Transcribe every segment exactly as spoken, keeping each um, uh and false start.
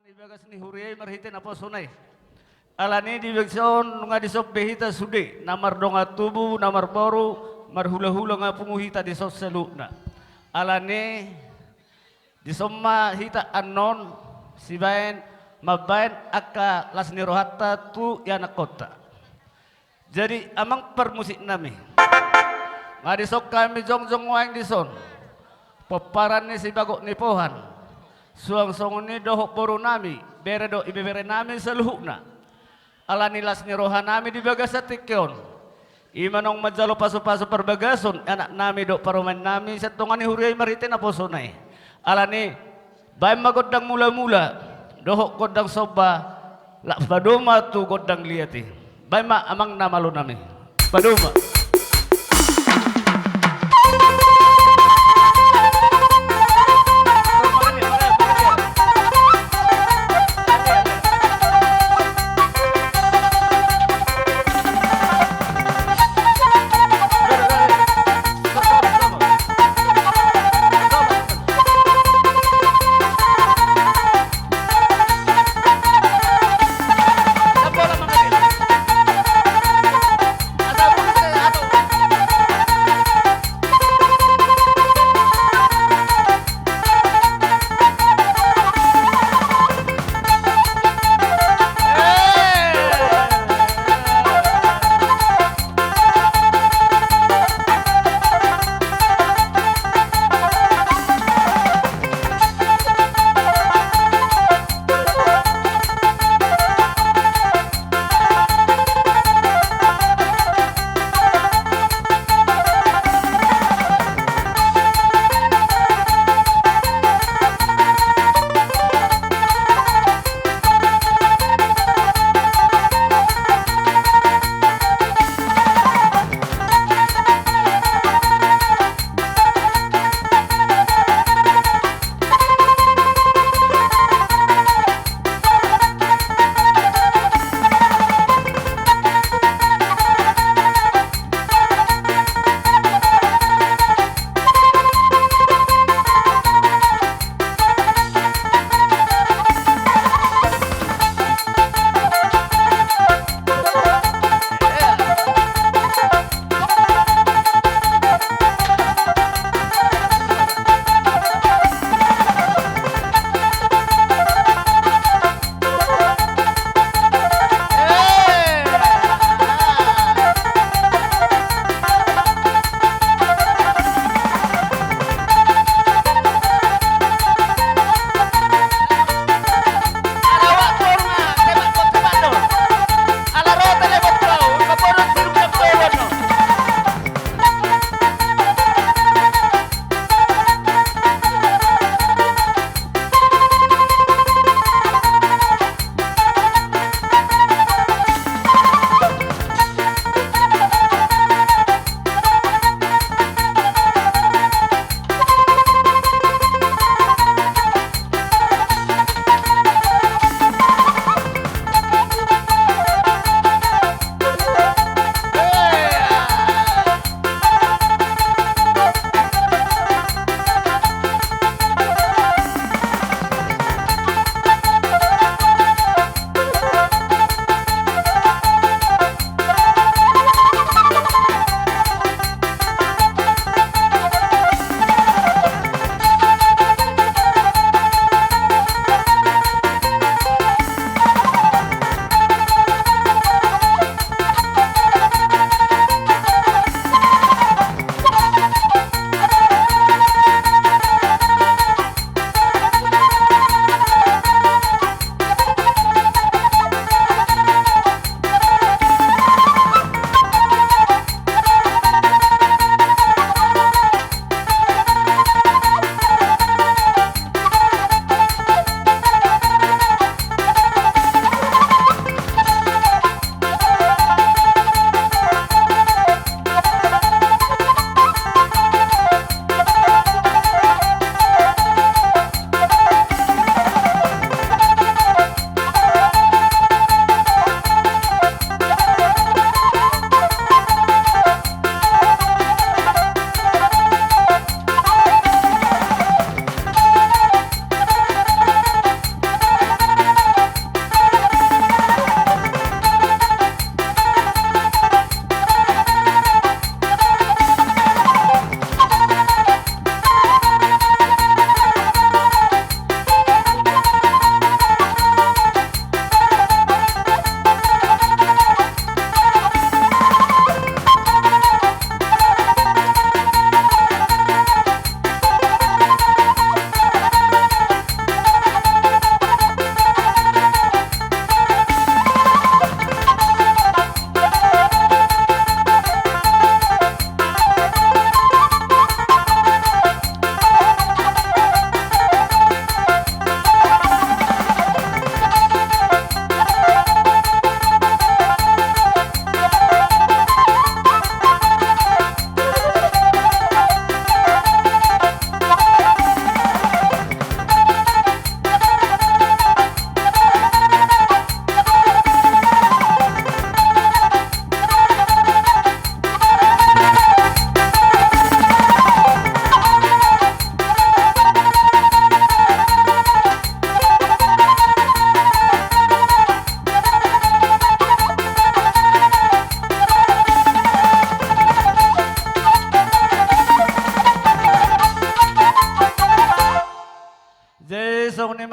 Di bagas ni huria i marhite naposona i. Alani di bagas on nunga dison be hita sude, na mardongan tubu, na marboru, marhulahula, nga pungu hita dison saluhutna. Alani dison ma hita annon sibaen mambaen angka las ni rohanta tu ianakkonta. Jadi amang parmusiknami, nga dison hami jongjong nuaeng dison, pomparan ni Sibagot ni Pohan, suang songon i dohot borunami, bere dohot ibeberenami saluhutna. Alani las ni rohanami di bagasan tingki on, i ma naung manjalo pasupasu parbagason anaknami dohot parumaennami sian tonga ni huria i marhite naposona i. Alani baen ma gondang mulamula dohot gondang somba, laos padomu ma tu gondang liat i. Baen ma amang na malonami. Padomu ma.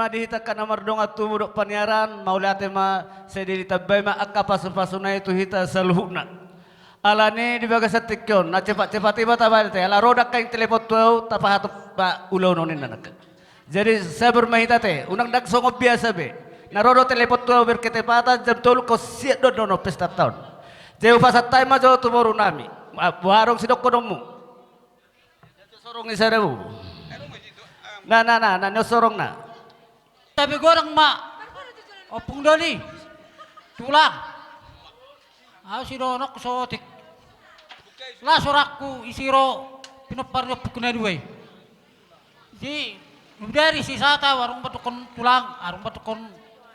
Di hita angka na mardongan tubu dohot paniaran, mauliate ma, sai ditambai ma angka pasupasuna i tu hita saluhutna. Alani di bagasan tingki on, na cepat-cepat i ma tabaen ate, ala ro do angka i telepon tu ahu, tapahatop ma ulaon on ninna nangkin. Jadi sabar ma hita ate, unang ndang songon biasa be. Na ro do telepon tu ahu berketepatan jam tolu, ingkon siap do annon pestanta on. Jadi hupasahat hami ma jo tu boru nami. Ah, boha adong sidohononmu? Sorong i sada bu. Na, na, na, na, na, sorong na. Tapi godang ma. Ompung Doli. Tulang. Ahu si Donok Sotik. Las rohangku, ise ro pinompar ni ompungku na dua i. Jadi, dung dari si sata, adong ma tongkin tulang, adong ma tongkin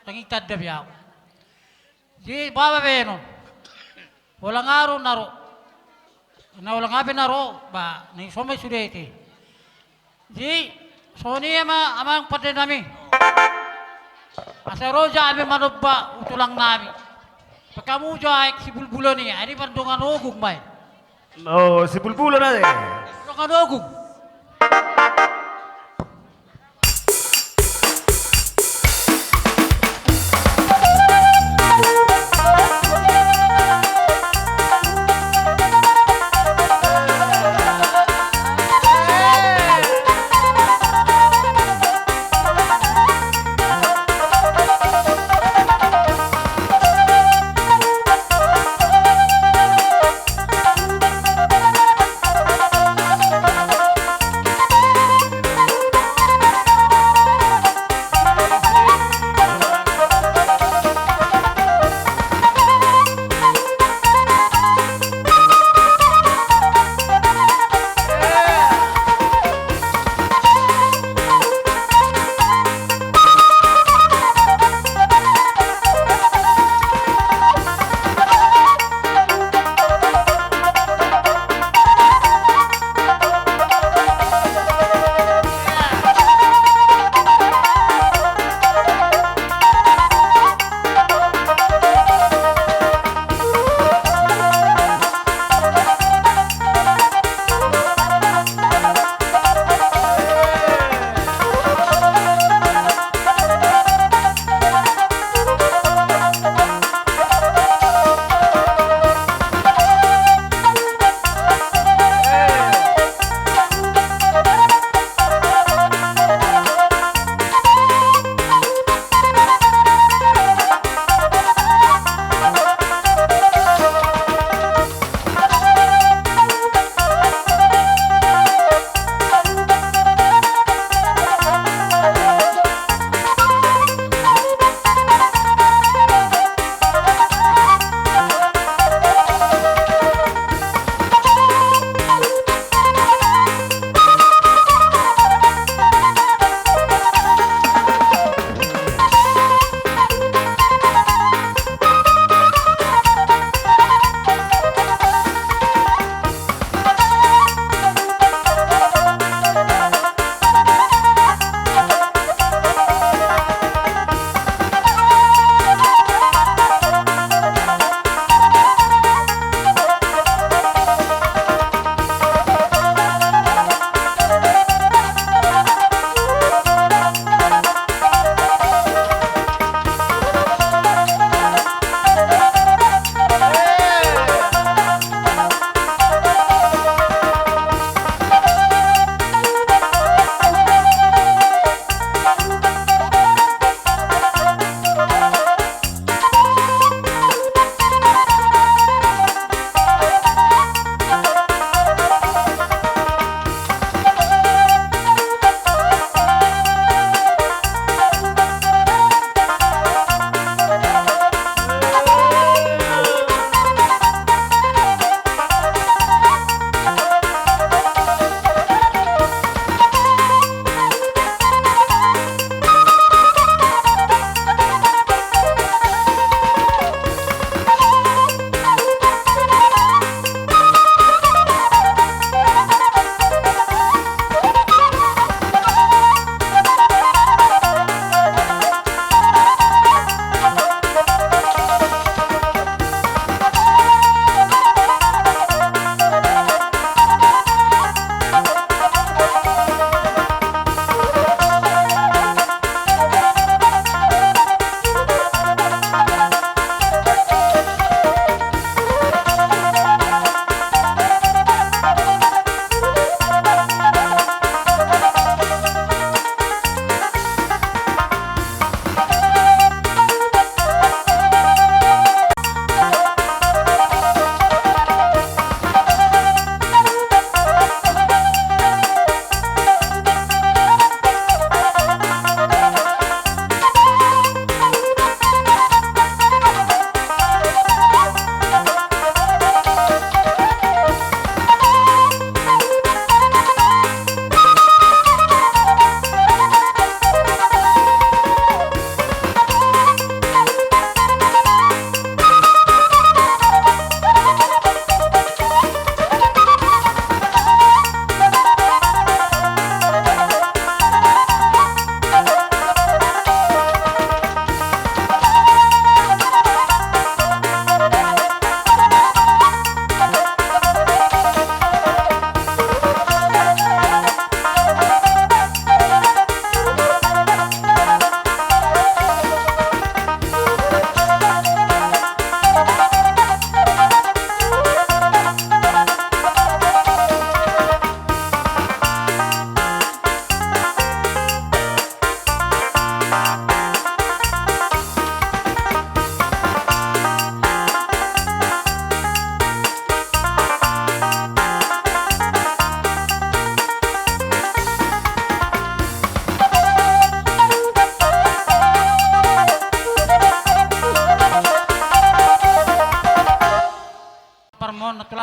tangiang, tanda be ahu. Jadi, boha baenon. Holan aha do na ro. Na holan aha be na ro, ba, na i so ma i sude ate. Jadi, songon i ma amang pande nami. Asa ro jo hami manomba tu tulang nami. Pe hamu jo aek Sibulbulon i, ai di Pardongan Ogung ma i. Oh, Sibulbulon ate. Pardongan Ogung.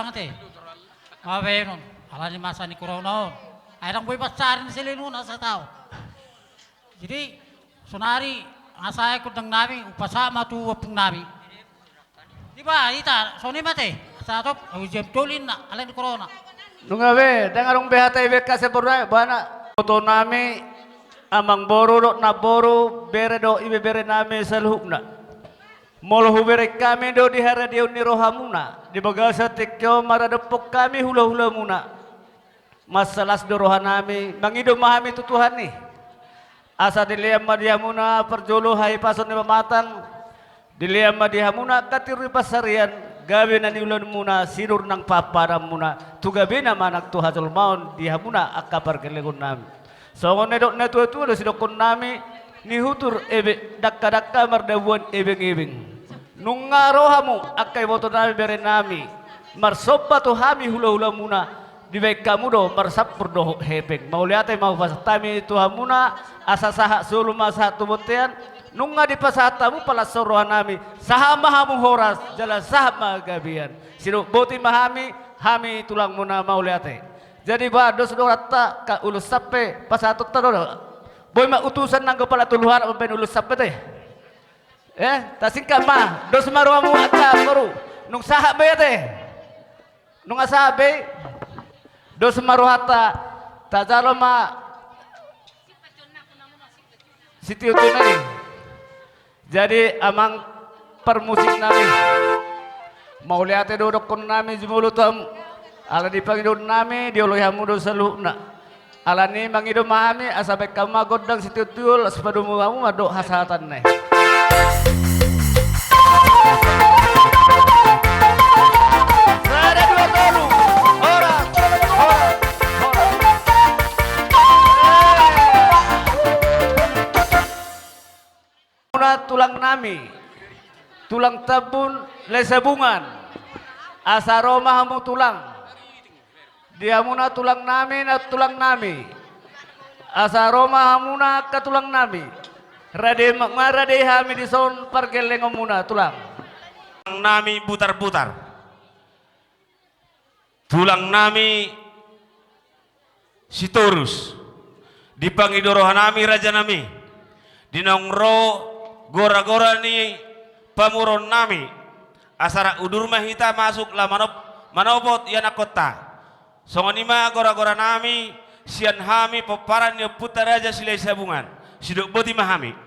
Ate. Baenon. Alani masa ni corona on. Ai ndang boi pansarion silehonon asa taon. Jadi, sonari asa aek gondang nami, hupasahat ma tu ompung nami. Iba, ita, songon i ma ate. Asa top, ujian tolin na, alani corona. Nunga be, ndang adong be hata iba kasih pernah, bana. Iboto nami, amangboru dohot namboru, bere dohot ibebere nami saluhutna. Molo hubereng hami do di haradeon ni rohamuna, di bagasan tingki on maradophon hami hulahulamuna. Mansai las do rohanami, mangido ma hami tu Tuhan i. Asa dilean ma di hamuna parjolo hahipason ni pamatang, dilean ma di hamuna angka tiur ni pansarian, gabe na niulaonmuna, sinur nang pahanpahananmuna, tu gabena manang tu hajolmaon di hamuna angka pargellengon nami. Songon na nidok ni natuatua do sidohonon nami, nihutur ebe-, dangkadangka mardabuan ebengebeng. Nunga ro hamu angka iboto nami bere nami, marsomba tu hami hulahulamuna, dibaen hamu do marsampur dohot hepeng. Mauliate ma hupasahat hami tu hamuna, asa sahat solu ma sahat tu bontean, nunga dipasahat hamu palashon rohanami, sahat ma hamu horas, jala sahat ma gabean. Sidok boti ma hami, hami tulangmuna, mauliate. Jadi ba dos do rohanta, angka ulos sampe, pasahatonta do. Boi ma utusan nanggo pala tolu halak mambaen ulos sampe ate. Eh, tasingkat ma, dos ma rohamu angka boru. Nunga sahat be ate. Nunga sahat be. Dos ma rohanta, tajalo ma sitiotio nai. Jadi amang parmusik nami, mauliate do dohonon nami jumolo tu hamu. Ala di pangidoan nami dioloi hamu do saluhutna. Alani mangido ma hami asa baen hamu ma gondang sitiotio, asa padomu hamu mandok hasahatan nai. Sada, dua, tolu. Horas, horas, horas. Muna tulang nami, tulang Tambun, Lae Sabungan. Asa ro ma hamu tulang. Di hamuna tulang nami, na tulang nami. Asa ro ma hamuna angka tulang nami. Rade ma, marade hami dison pargellengonmuna tulang. Tulang nami Butarbutar. Tulang nami Sitorus, dipangido roha nami raja nami, di naung ro gora-gora ni pamoruon nami, asa rap udur ma hita masuk laho manop-, manopot ianakhonta. Songon i ma gora-gora nami sian hami pomparan ni ompunta Raja Silahi Sabungan, sidok boti ma hami.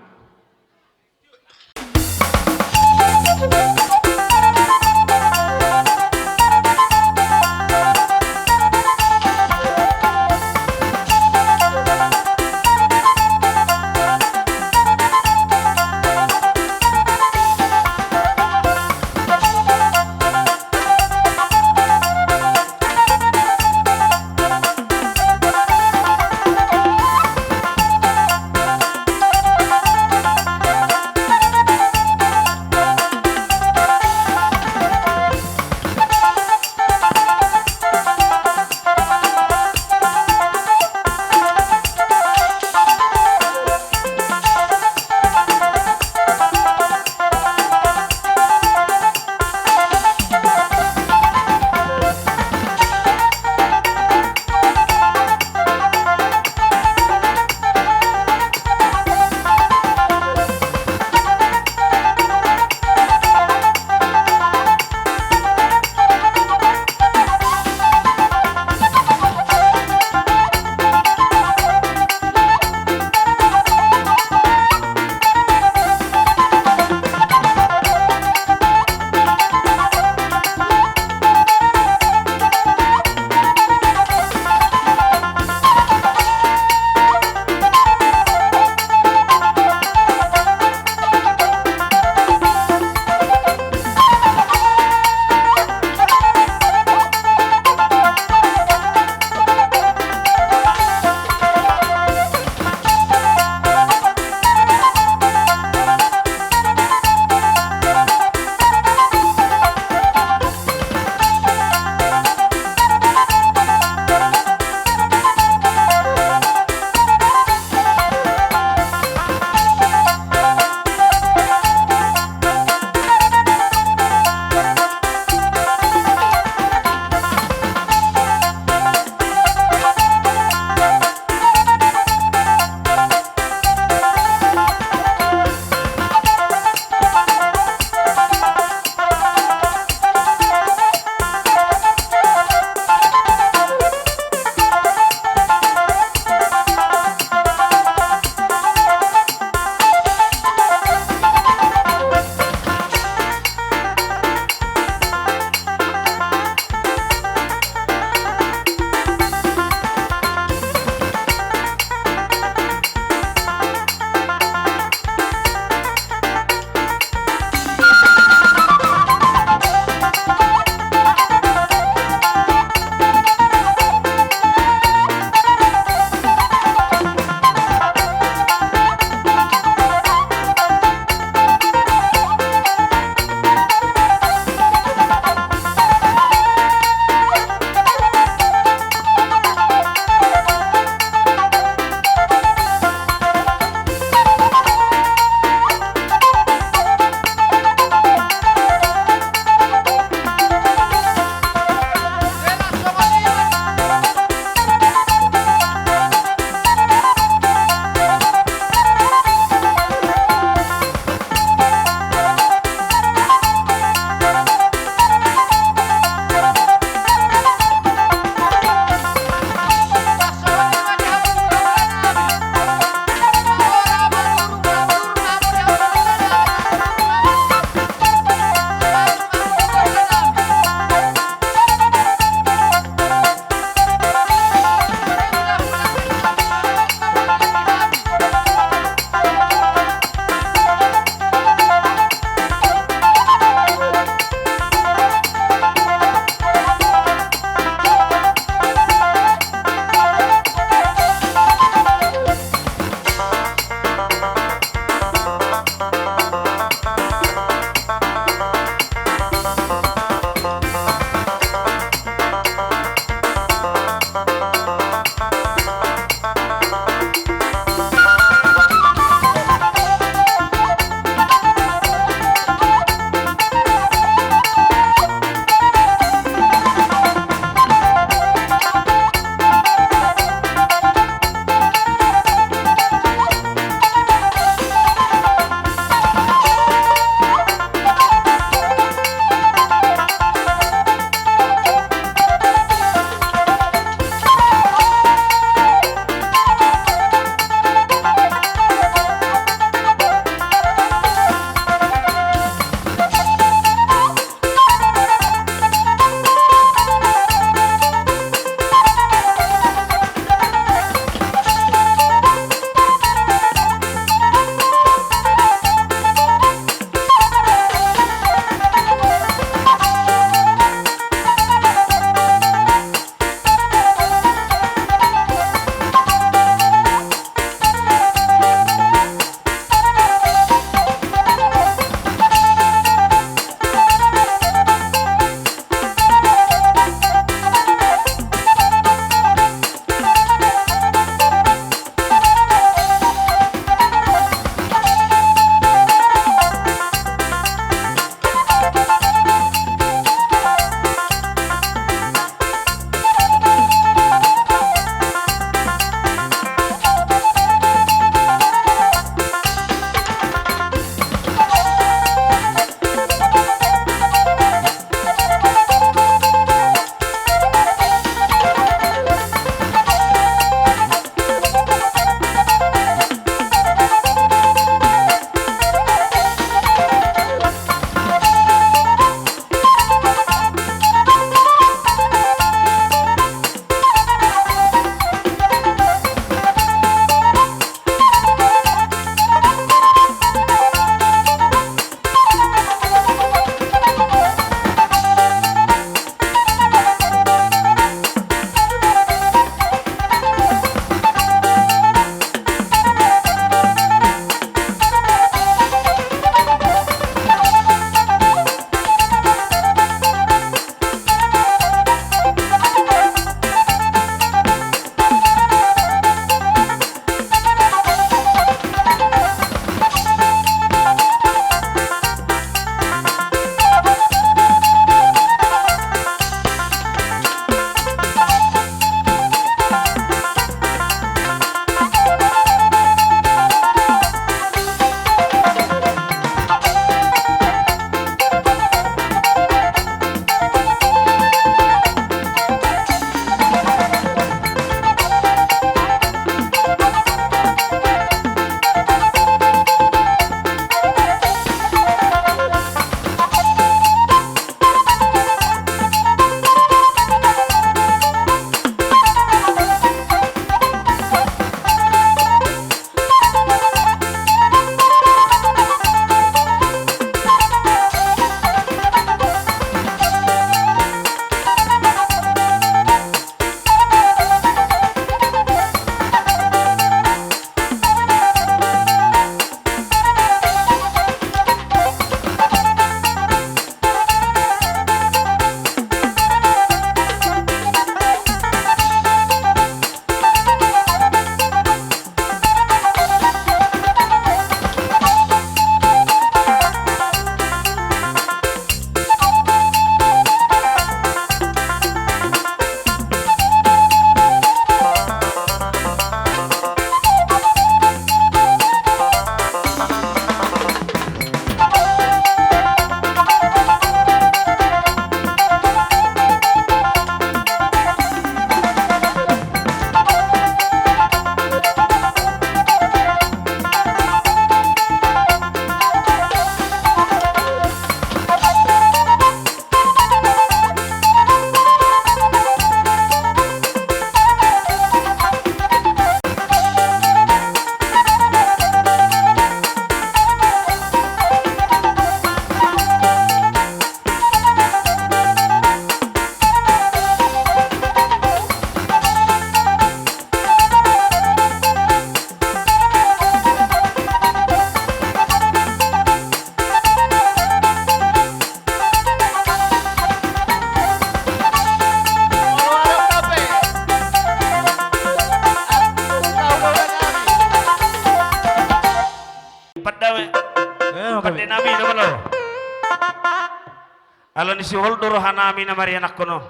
Alani sihol do rohanami na marianakhon on.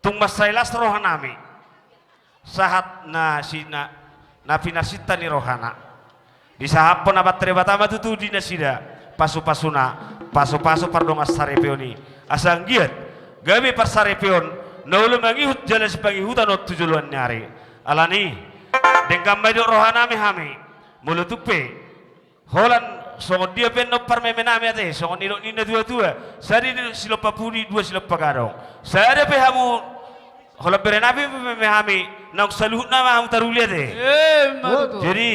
Tung mansai las rohanami. Sahat na si na, na pinarsinta ni rohana. Disahaphon Amanta Debata ma tutu di nasida pasupasuna, pasupasu pardongansaripeon i. Asa anggiat gabe parsaripeon na olo mangihut jala sipangihutan on tu joloan ni ari. Alani, denggan ma didok rohanami hami. Molo tung pe holan songon dia pe annon parmemenami ate, songon nidok ni natuatua, sada nidok silompa pudi, dua silompa gadong. Sada pe hamu holan berenami pe meme hami, naung saluhutna ma hamu taruli ate. Emma tutu. Jadi,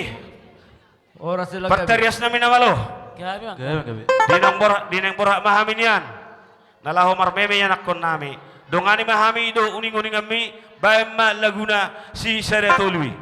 horas do, partariasnami na malo. Gabe, gabe. Di naeng borhat, di naeng borhat ma hami nian. Na laho marmeme ianakhonnami. Dongani ma hami do uninguninganmi, baen ma laguna si sada tolu i.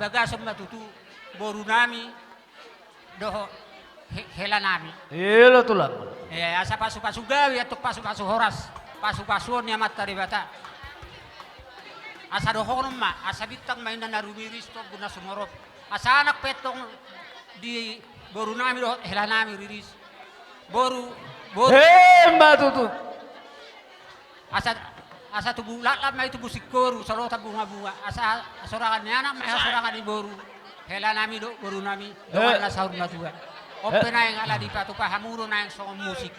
Bagason ma tutu boru nami dohot he-, hela nami. Elo tulang. Eh, asa pasu-pasu gabe, antong pasu-pasu horas, pasu-pasuon ni Amanta Debata. Asa dohonon ma, asa bintang ma inna na rumiris tu ombun na sumorop. Asa anak pe antong di boru nami dohot hela nami riris. Boru, boru. Emma tutu. Asa, asa tubu laklak ma i tubu singkoru, solotan bunga-bunga. Asa hasorangan ni anak ma i hasorangan ni boru. Hela nami dohot boru nami, dongan na saur matua. On pe naeng ala dipatupa hamu do naeng songon musik.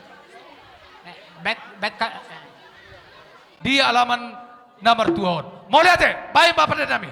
Eh, baen, baen ka. Di alaman na martua on. Mauliate, baen ma pande nami.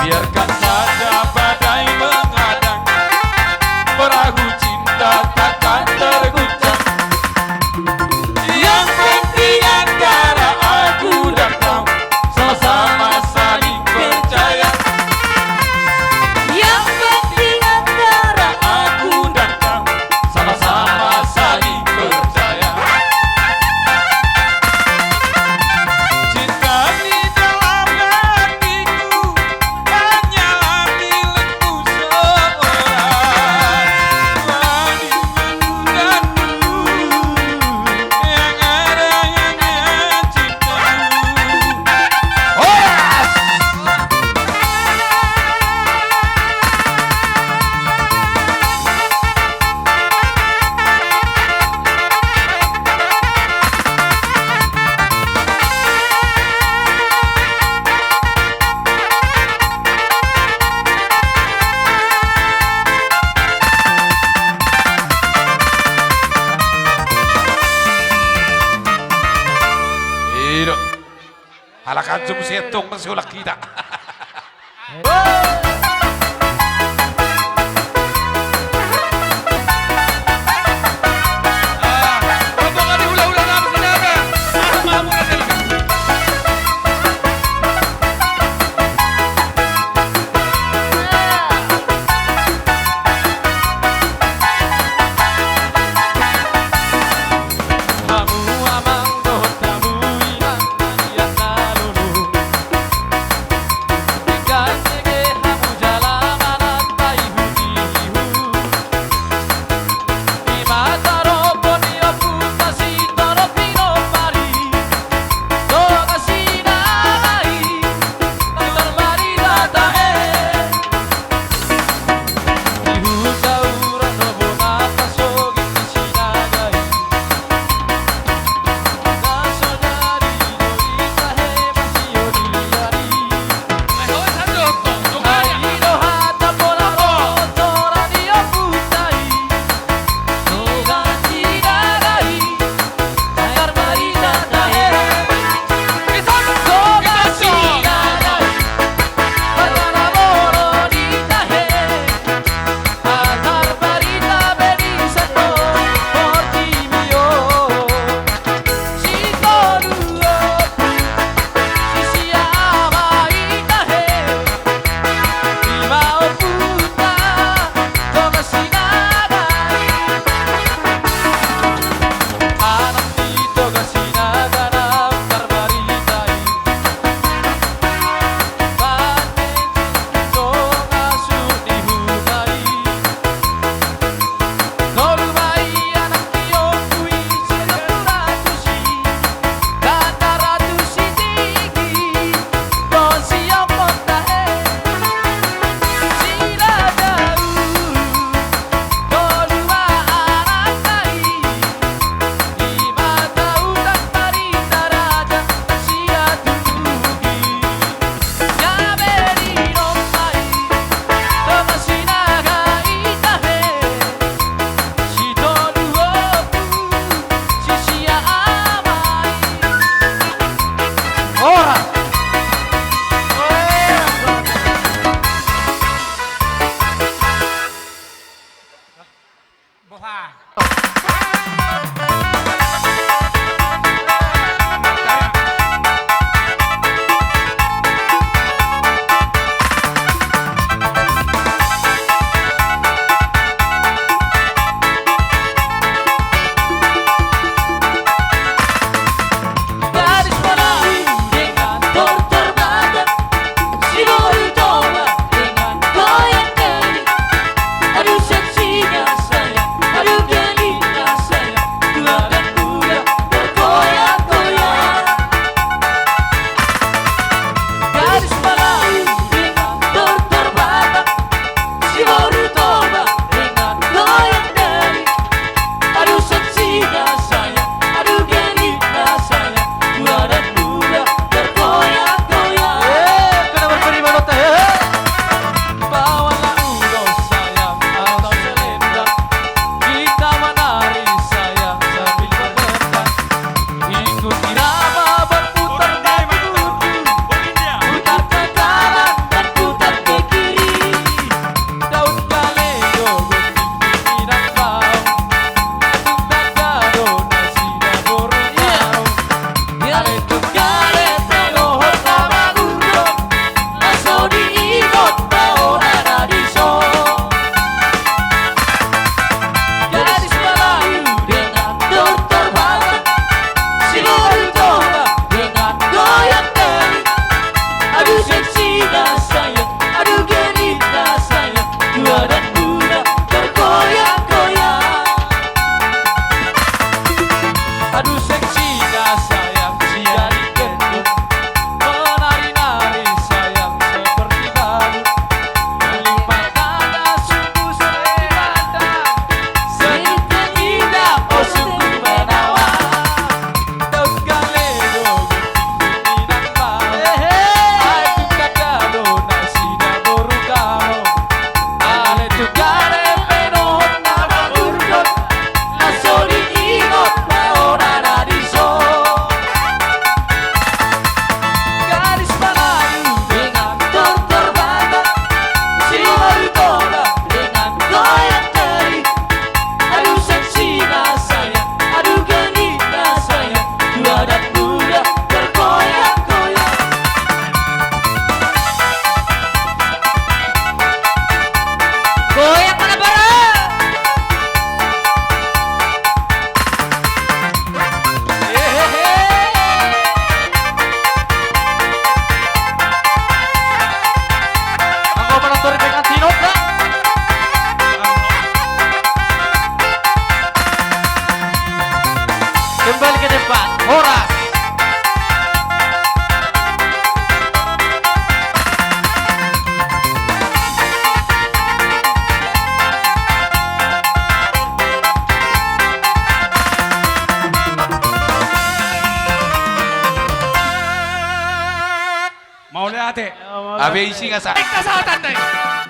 Biarkan saja badai mengadang, perahu cinta takkan terguncang. Yang penting antara aku dan kau sama-sama saling percaya. Yang penting antara aku dan kau sama-sama saling percaya. Cinta di dalam hatiku hanyalah milikmu seorang. Hanya aku dan kau yang ada hanya cintaku. Horas! Ido. Halak anjung sian tong na siolak hita. Abe isi nga sa. Ita sahatan dai.